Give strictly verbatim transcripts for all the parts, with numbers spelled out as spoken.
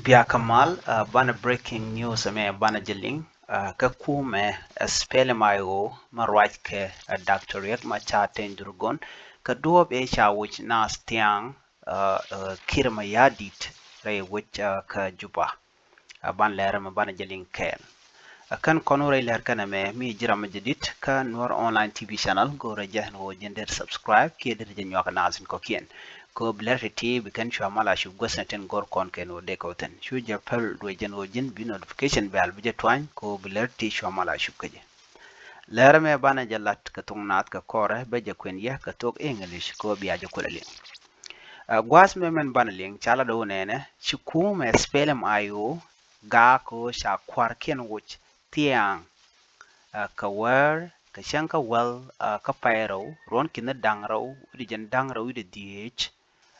Biakä mal, banɛ breaking news ɛmɛ banɛ jɛ liŋ. Kä kumɛ SPLM-IO mɛ ruac kɛ Doctor Riek Machar Teny Dhurgon kɛ duɔ̱ɔ̱p ëë ca wi̱c naath thia̱a̱ŋ Kiir Mayardit rɛy wec kä Juba. Ban lɛr ɛmɛ banɛ jɛ liŋ kɛɛl. Ɛ kɛn kɔn wä rɛy lɛr kɛn ɛmɛ mi ji̱ ram mi jɛ dit kä Nuer Online T V channel, go̱o̱rä jɛ ɛn ɣöö ji̱n der subscribe kiɛ der jɛ nyuak naath in kɔ̱kiɛn. Kɛ ɣöö bi lɛr ti̱ti̱ bi kɛn cua mal a cup guäth ni tin go̱r kɔn kɛn ɣöö dee kɛ wä thi̱n. Cu jɛ päl duec jɛn ɣöö ji̱n bi notification bell bi jɛ tuany kɛ ɣöö bi lɛr ti̱ti̱ cua mal a cup kä jɛ. Lɛr ɛmɛ banɛ jɛ lat kɛ thok naath kɛ kɔrɛ bä jɛ kuɛn yɛ kɛ thok English kɛ ɣöö bia jɛ kulɛ liŋ. Ɛ gua̱a̱th mɛ mɛn banɛ liŋ ca lat ɣöö nɛnɛ ci kumɛ SPLM-IO gaak ɣöö ca kua̱rkiɛn wuc thia̱a̱ŋ kɛ wäär kɛ cäŋ kä wäl kä pay rɛw ruɔ̱n ki̱n da̱ŋ rɛw wi̱cdɛ jiɛn da̱ŋ rɛw wi̱cdɛ dhieec.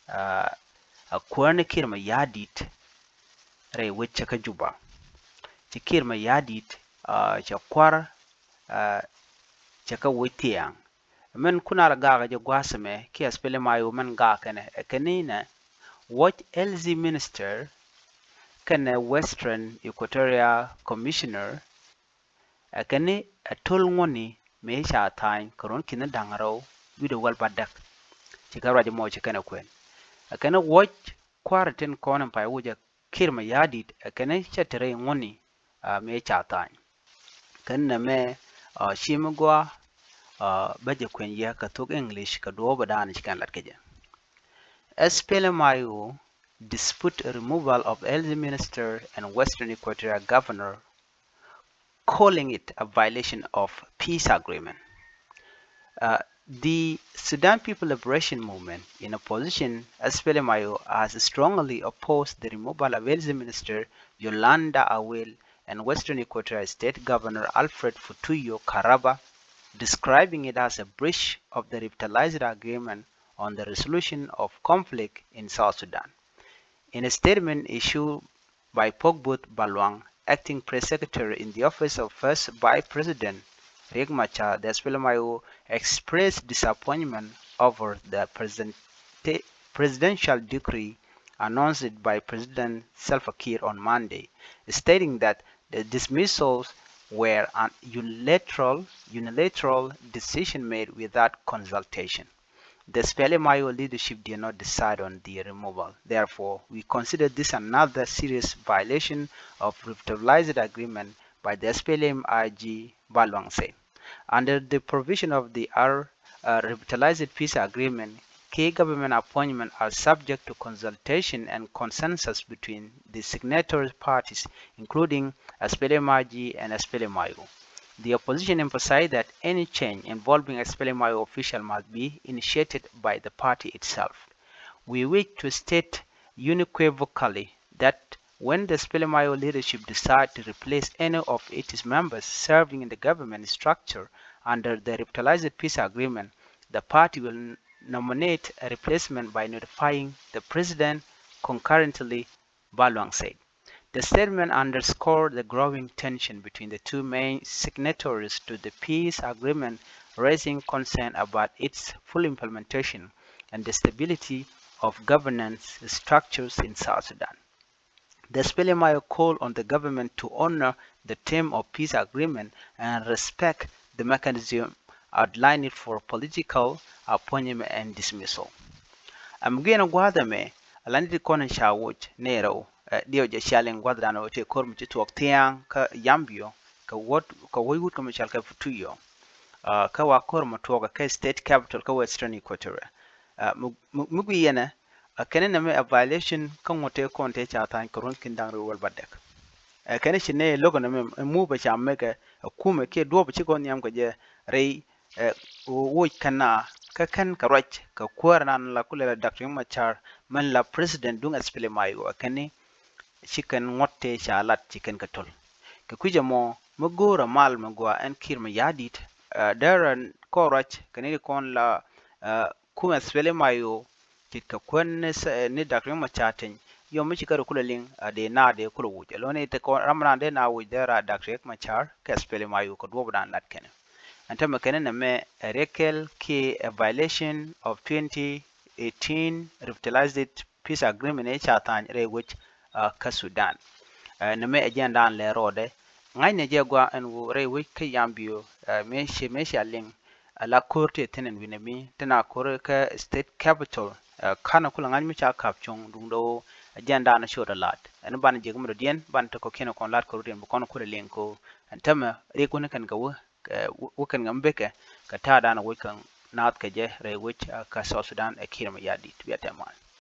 Ɛ kuäär ni Kiir Mayardit rɛy wec cɛ kä Juba. Ci Kiir Mayardit cɛ kua̱r cɛ kä wuc thia̱a̱ŋ. Mɛn kun a la gakä jɛ gua̱a̱th ɛmɛ kiɛ SPLM-IO mɛn gakä kɛnɛ ɛ kɛn ni nɛ wuɔ̱c health minister kɛnɛ Western Equatoria Commissioner. Ɛ kɛn ni ɛ to̱l ŋuɔ̱tni mëë ca tha̱a̱ny kɛ ruɔ̱n ki̱n da̱ŋ rɛw wi̱cdɛ wäl bädäk. Ci kɛ ruac mɔ ci kɛn ɛ kuɛn ɛ kɛn ni wuɔ̱c kua̱r tin kɔn in pay wuc ɛ Kiir Mayardit ɛ kɛn ni cɛ te rɛy ŋuɔ̱tni mëë ca tha̱a̱ny. Kɛn nɛmɛ ci mi gɔaa bä jɛ kuɛn yɛ kɛ thok English kɛ duɔ̱ɔ̱p ɛ da̱a̱n ci kɛn lat kɛ jɛ. SPLM-IO dispute removal of health minister and Western Equatoria governor, calling it a violation of peace agreement. Uh, the Sudan People Liberation Movement, in opposition, SPLM-IO, has strongly opposed the removal of health minister Yolanda Awil and Western Equatoria State Governor Alfred Futuyo Karaba, describing it as a breach of the revitalized agreement on the resolution of conflict in South Sudan. In a statement issued by Pokbuth Baluang, acting press secretary in the office of First Vice President Riek Machar, the SPLM-IO expressed disappointment over the presidenti-, presidential decree announced by President Salva Kiir on Monday, stating that the dismissals were an unilateral, unilateral decision made without consultation. The SPLM-IO leadership did not decide on the removal. Therefore, we consider this another serious violation of revitalized agreement by the SPLM-IG, Baluang said. Under the provision of the R, uh, revitalized peace agreement, key government appointments are subject to consultation and consensus between the signatory parties, including SPLM-IG and SPLM-IO. The opposition emphasized that any change involving SPLM-IO official must be initiated by the party itself. We wish to state unequivocally that when the SPLM-IO leadership decide to replace any of its members serving in the government structure under the revitalized peace agreement, the party will n-, nominate a replacement by notifying the president concurrently, Baluang said. The statement underscored the growing tension between the two main signatories to the peace agreement, raising concern about its full implementation and the stability of governance structures in South Sudan. The SPLM-IO called on the government to honor the term of peace agreement and respect the mechanism outlined for political appointment and dismissal. Ɛm guiɛn gua̱a̱th ɛmɛ a la ni ti kɔn in ca woc ni rɛw, ɛ, diɛw jɛ cial in gua̱a̱th dan ɔ ti ko̱r mi ci tuɔɔk thia̱a̱ŋ kä Yambio, kä wuɔt, kä wuɔc wut kä mi cɔal kɛ Futuyo. Ɛ, kä wa ko̱r mi tuɔɔk kä state capital kä Western Equatoria. Ɛ, mi, mi, mi guiɛn ɛ, ɛ kɛn nɛmɛ ɛ violation kä ŋuɔ̱t tëë kɔn tëë ca tha̱a̱ny kɛ ruɔ̱n ki̱n da̱ŋ rɛw wäl bädäk. Ɛ kɛn ci nɛy lo̱k nɛmɛ ɛ move ca mɛkɛ ɛ kumɛ kiɛ duɔ̱ɔ̱p ci kɔn nhiam kɛ jɛ rɛy, ɛ, woc kɛn na kä kɛn kɛ ruac kɛ kuäär nan la kulɛ la Doctor Riek Machar mɛn la president duŋ SPLM-IO ɛ kɛn ni ci kɛn ŋuɔ̱t tëë ca lat ci kɛn kɛ to̱l. Kɛ kui̱c ɛmɔ mi go̱o̱r a mal mi gɔaa ɛn Kiir Mayardit, ɛ, derɛ kɔn ruac kɛ ni kɔn la, ɛ, kumɛ SPLM-IO tit kɛ kuän ni, ni Doctor Riek Machar Teny, yɔm mi ci kɛ rɔ kulɛ liŋ a dee na dee kulɛ wuc. Ɛlɔni te kɔn ram ran dee na wuc dee ra Doctor Riek Machar kɛ SPLM-IO kɛ duɔp dan lat kɛnɛ. Ɛn tämɛ kɛnɛ nɛmɛ ɛ riɛk kɛl kiɛ ɛ violation of twenty eighteen revitalized peace agreement ëë ca tha̱a̱ny rɛy wec kä Sudan. Nɛmɛ ɛ jɛn dan lɛ rɔɔdɛ ŋa̱cnɛ jɛ gua ɛn wu rɛy wec kä Yambio, mëë ciɛ mëë cia liŋ la ko̱r ti thi̱n ɛn wi̱nɛ mi ti na ko̱r kä state capital. Kanɛ kulɛ ŋa̱c mi ca kap cuŋ duŋdɛ wu ɛ jɛn dan ciöt ɛ lat ɛn banɛ jek mi dɔ̱diɛn banɛ ti kɔ̱kiɛn kɔn lat ko̱r diɛn bi kɔn kulɛ liŋ ko. Ɛn tämɛ rik wun kɛn kɛ wä wä kɛn kɛ mi bekɛ kɛ ta̱a̱ dan ɛ wec kɛ naath kɛ jɛ rɛy wec kä South Sudan ɛ Kiir Mayardit. Bia tɛmal.